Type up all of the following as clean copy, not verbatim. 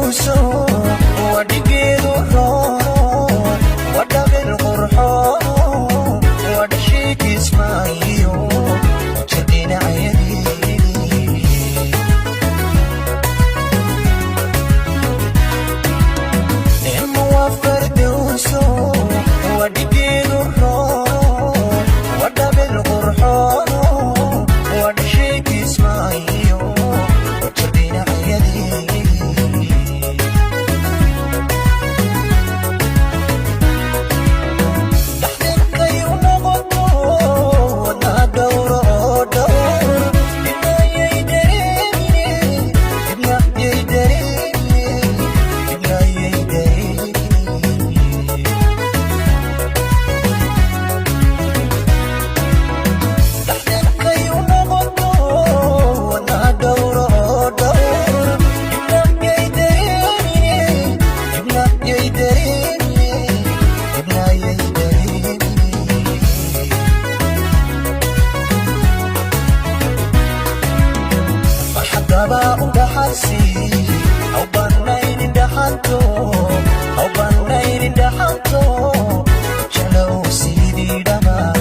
Fardowso wadhigeedu roono, wadhabil qurxoono, wadhashii Kismaayo jir dhinacyadeedii. Nicmo waa Fardowso wadhigeedu roono, wadhabil qurxoono, wadhashii Kismaayo jir dhinacyadeedii. Dhaxdirkayu noqoto wadnaha dhowro oo dhowr, dhibnayay dareemine, dhibnayay dareemine, dhibnayay dareemine. Dhaxdirkayu noqoto wadnaha dhowro oo dhowr, dhibnayay dareemine, dhibnayay dareemine, dhibnayay dareemine. Farxadaba u dhaxalsi haw banaynin dhaxanto, haw banaynin dhaxanto, jeclow sidii dhamaa.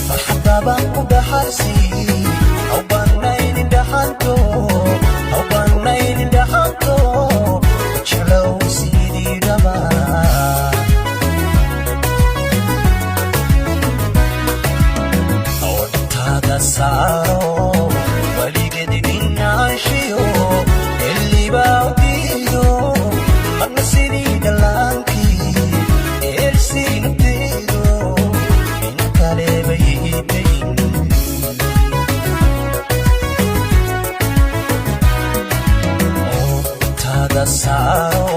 Farxadaba u dhaxalsi haw banaynin dhaxanto, haw banaynin dhaxanto, jeclow sidii dhamaa. Odhtaada saaro weligeed dhinaanshiyo xillibaa u diido, marna sidii dhallaankii eersii nafteedo in kaleba iidayn. Odhtaada saaro